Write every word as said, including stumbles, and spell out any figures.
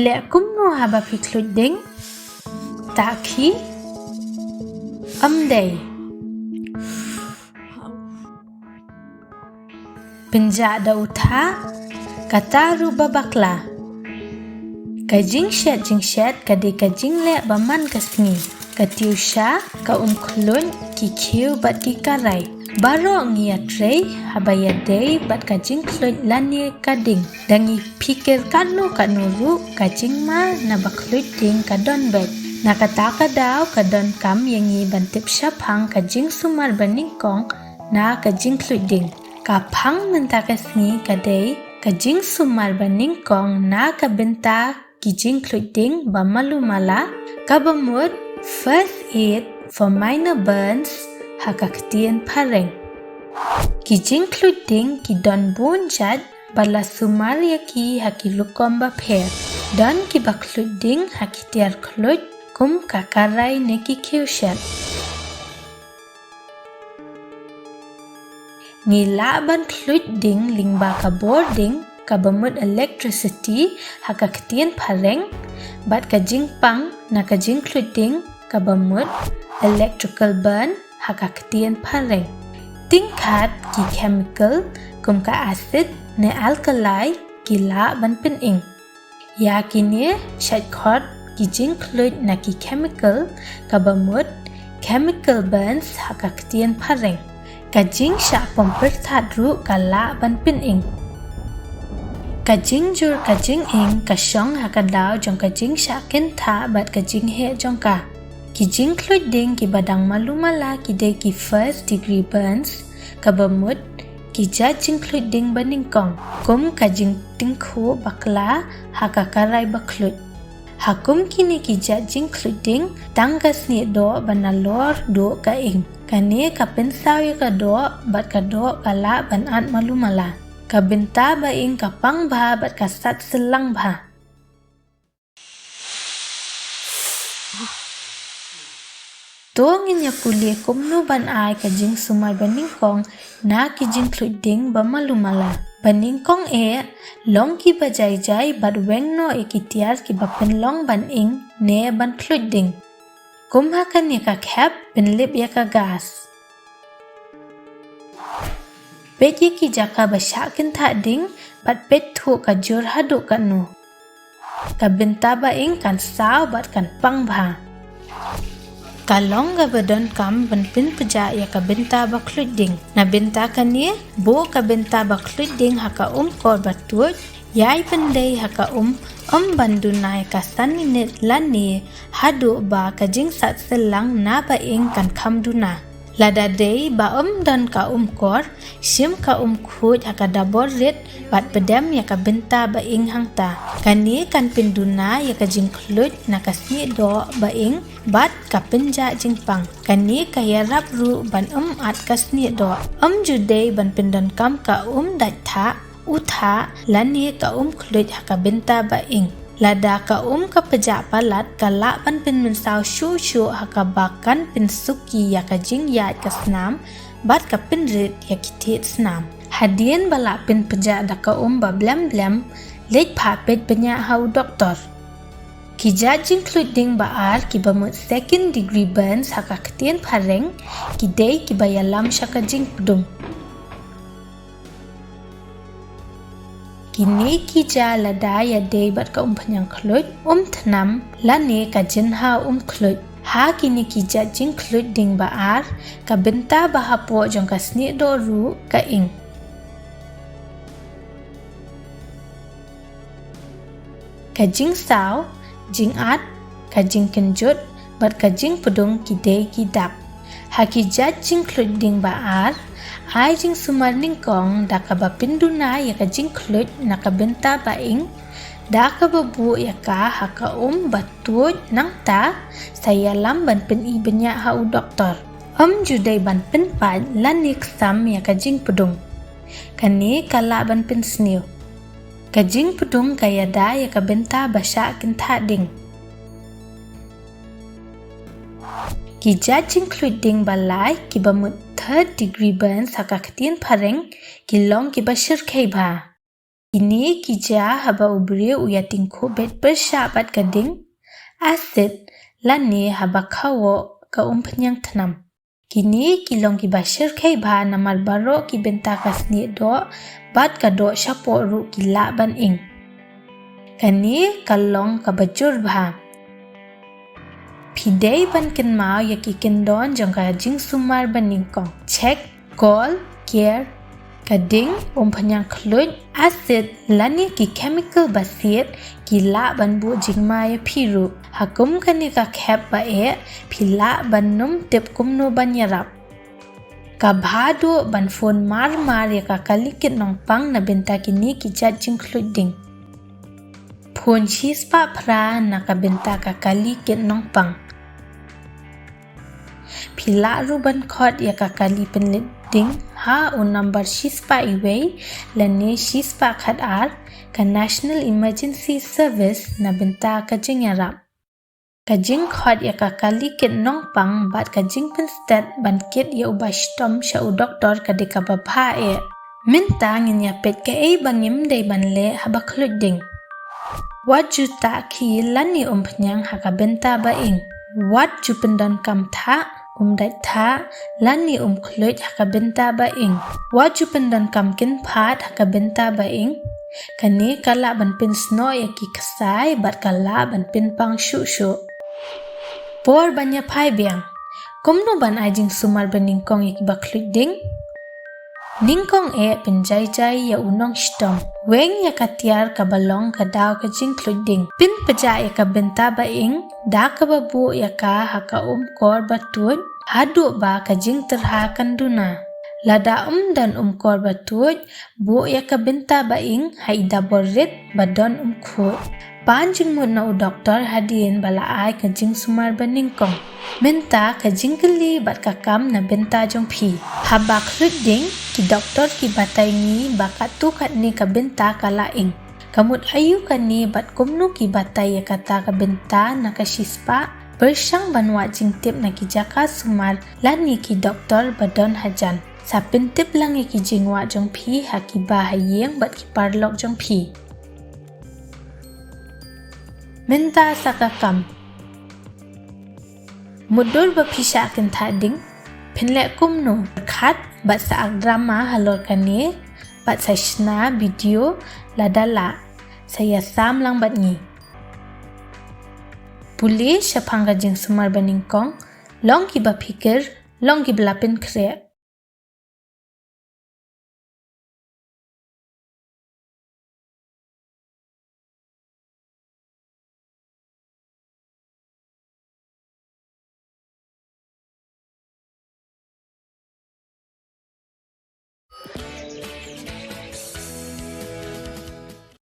Leh kumno haba phi khluit ding? Takhi? Ym dei. Pynjah da u thah, kata ruh ba bakla. Ka jingshet jingshet ka dei ka jingleh ba man ka sngi. Ka tiusha, ka um khluit, ki khiew bad ki karai. Baroh ngi ïatrei haba ïadei bad ka jingkhluit lane ka ding. Da ngi phikir katno katno ruh ka jingma na ba khluit ding ka don beit. Na kata ka daw ka donkam ïa ngi ban tip shaphang ka jingsumar ba nyngkong na ka jingkhluit ding. Ka phang mynta ka sngi ka dei ka jingsumar ba nyngkong na ka bynta ki jingkhluit ding ba malu mala, kaba mut first aid for minor burns ha ka ktien phareng. Ki jingkhluit ding ki don bun jait bad la sumar ïa ki ha ki rukom bapher. Don kiba khluit ding ha ki tiar khluit kum ka karai ne ki khiew shet. Ngi lah ban khluit ding lyngba ka bor ding kaba mut electricity ha ka ktien phareng bad ka jingpang na ka jingkhluit ding kaba mut electrical burn ha ka ktien phareng. Tyngkhat ki chemical kum ka acid ne alkali ki lah ban pynïng. Ïa kine shait khot ki jingkhluit na ki chemical kaba mut chemical burns ha ka ktien phareng. Ka jingshah pom pyrthat ruh ka lah ban pynïng. Ka jingjur ka jingïng ka shong ha ka daw jong ka jingshah kynthah bad ka jingheh jong ka. Ki jingkhluit ding kiba dang malu mala ki dei ki first degree burns kaba mut ki jait jingkhluit ding ba nyngkong kum ka jingtyngkhuh bakla ha ka karai ba khluit. Ha kum kine ki jait jingkhluit ding tang ka snieh doh ba nalor duh ka ïng. Kane ka pynsaw ïa ka doh bad ka doh ka lah ban at malu mala. Ka bynta ba ïng ka pang bha bad ka sat syllang bha. To ngin ïa pule kumno ban ai ka jingsumar ba nyngkong na ki jingkhluit ding ba malu mala. Ba nyngkong eh, long kiba jai jai bad weng noh ïa ki tiar kiba pynlong ban ïng ne ban khluit ding. Kum ha kane ka khep, pynlip ïa ka gas. Peit ïa ki jaka ba shah kynthah ding bad peit thuh ka jur haduh katno. Ka bynta ba ïng kan saw bad kan pang bha. Ka long kaba donkam ban pynpjah ïa ka bynta ba khluit ding. Na bynta kane, buh ka bynta ba khluit ding ha ka um kor ba tuid, ïai pyndei ha ka um, ym ban duna ïa ka san minit lane haduh ba ka jingsat syllang na ba ïng kan kham duna. Lada dei ba ym don ka um kor, shim ka um khuid ha ka dabor rit bad pdem ïa ka bynta ba ïng hangta. Kane kan pynduna ïa ka jingkhluit na ka snieh doh ba ïng bad ka pynjah jingpang. Kane ka ïarap ruh ban ym at ka snieh doh. Ym ju dei ban pyndonkam ka um dait thah, u thah lane ka um khluit ha ka bynta ba ïng. Lada ka um ka pjah palat ka lah ban pynmynsaw shuh shuh ha kaba kan pynsuki ïa ka jingïaid ka snam bad ka pynrit ïa ki thied snam. Hadien ba lah pynpjah da ka um ba blem blem, leit phah peit bniah ha u doktor. Ki jait jingkhluit ding ba ar kiba mut second degree burns ha ka ktien phareng, ki dei kiba ïalam sha ka jingpdung. Kine ki jia lada ïadei bad ka umphniang khluit, umthnam lane ka jingha um khluit. Ha kine ki jait jingkhluit ding ba ar, ka bynta ba hapoh jong ka snieh doh ruh ka ïng. Ka jingsaw, jingat, ka jingkynjut bad ka jingpdung ki dei ki dak. Ha ki jait jingkhluit ding ba ar, ai jingsumar nyngkong da kaba pynduna ïa ka jingkhluit na ka bynta ba ïng, da kaba buh ïa ka ha ka um ba tuid, nangta sa ïalam ban pyni bniah ha u doktor. Ym ju dei ban pynpait lane ksam ïa ka jingpdung. Kane ka lah ban pynsniew. Ka jingpdung ka ïada ïa ka bynta ba shah kynthah ding. Ki jait jingkhluit ding ba lai kiba mut third degree burns ha ka ktien phareng ki long kiba shyrkhei bha. Kine ki jia haba u briew u ïa tyngkhuh beit pyrshah bad ka ding, acid, lane haba khawoh ka umphniang thnam. Kine ki long kiba shyrkhei bha namar baroh ki bynta ka snieh doh bad ka doh shapoh ruh ki lah ban ing. Kane ka long kaba jur bha. Phi dei ban kynmaw ïa ki kyndon jong ka jingsumar banyngkong. Check, gall, ker, ka ding, umphniang khluit, acid, lane ki chemical ba siat, ki lah ban buh jingma ïa phi ruh. Ha kum kane ka khep ba eh, phi lah ban nym tip kumno ban ïarap. Ka bha duh ban phone mar mar ïa ka kali kit nongpang na bynta kine ki jait jingkhluit ding. Phone shispah phra na ka bynta ka kali kit nongpang. Phi lah ruh ban khot ïa ka kali pynleit ding ha u number shispah iwei lane shispah khat ar ka National Emergency Service na bynta ka jingïarap. Ka jingkhot ïa ka kali kit nongpang bad ka jingpynstet ban kit ïa u bashitom sha u doktor ka dei kaba bha eh. Mynta ngin ïa peit kaei ba ngim dei ban leh haba khluit ding. Wat ju tah khie lane umphniang ha ka bynta ba ing. Wat ju pyndonkam thah, um dait thah, lane um khluit ha ka bynta ba ing. Wat ju pyndonkam kynphad ha ka bynta ba ing. Kane ka lah ban pynsnoh ïa ki ksai bad ka lah ban pynpang shuh shuh. Por ban ïa phai biang. Kumno ban ai jingsumar banyngkong ïa kiba khluit ding? Nyngkong eh pynjai jai ïa u nongshitom. Weng ïa ka tiar kaba long ka daw ka jingkhluit ding. Pynpjah ïa ka bynta ba ing da kaba buh ïa ka ha ka umkor ba tuid haduh ba ka jingtyrha kan duna. Lada ym don umkor ba tuid, buh ïa ka bynta ba ing ha i dabor rit ba don umkhuid. Pan jingmut na u doktor hadien ba la ai ka jingsumar banyngkong. Mynta ka jingkylli bad ka kam na bynta jong phi. Haba khluit ding, ki doktor ki batai ngi ba katto katne ka bynta ka la ing. Ka mut aïu kane bad kumno ki batai ïa kata ka bynta na ka shispah? Pyrshang ban wad jingtip na ki jaka sumar lane ki doktor ba don hajan. Sa pyntip lang ïa ki jingwad jong phi ha kiba ha ïing bad ki paralok jong phi. Mynta sa ka kam. Mutdur ba phi shah kynthah ding, phin leh kumno? Pyrkhat bad sa ak drama halor kane bad sa shna video lada lah, sa ïa sam lang bad ngi. Pule shaphang ka jingsumar banyngkong, long kiba phikir, long kiba la pynkhreh.